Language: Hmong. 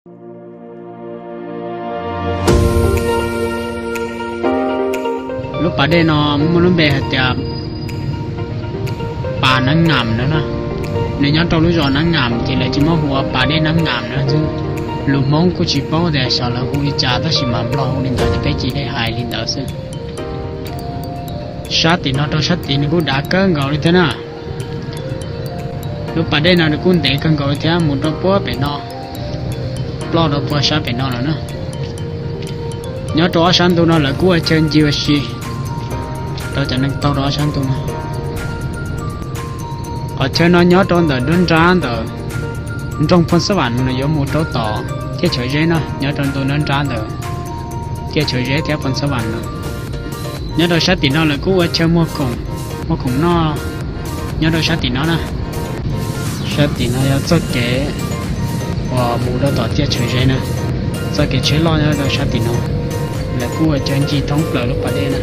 Lub pas dej no muaj lub npe hais tias Pas Nab Ngam no na. Nws nyob rau lub zos Nab Ngam ces lawv tsis muab hu ua Pas Dej Nab Ngam no xwb. Lus Hmoob kuj tsis paub tias xyov lawv hu li cas tab sis mas Nplog hu li ntawd ces peb cia li hais li ntawd xwb. Sab tim no rau sab tid nws kuj dav kawg nkaus li thiab na. Lub pas dej no nws kuj ntev kawg nkaus li thiab, mus rau puag pem no, ploj rau puag sab pem no lawm na. Nyob rau ob sab ntu no lawv kuj ua chaw ncig ua si rau cov neeg taug rau ob sab ntu no. Qhov chaw no nyob rau ntawm nruab nrab ntawm nroog Phoo Xab Vam no yuav mus rau tom Tiaj Tshav Zeb na, nyob rau ntu nruab nrab ntawm Tiaj Tshav Zeb thiab Phoo Xab Vam no. Nyob rau sab tim no lawv kuj ua chaw muag khoom, muag khoom noj nyob rau sab tim no na. Sab tim no yog txoj kev uas mus rau tom Tiaj Tshav Zeb na, txoj kev tsheb loj nyob rau sab tim no. Lawv kuj ua chaw ncig thoob plaws lub pas dej na.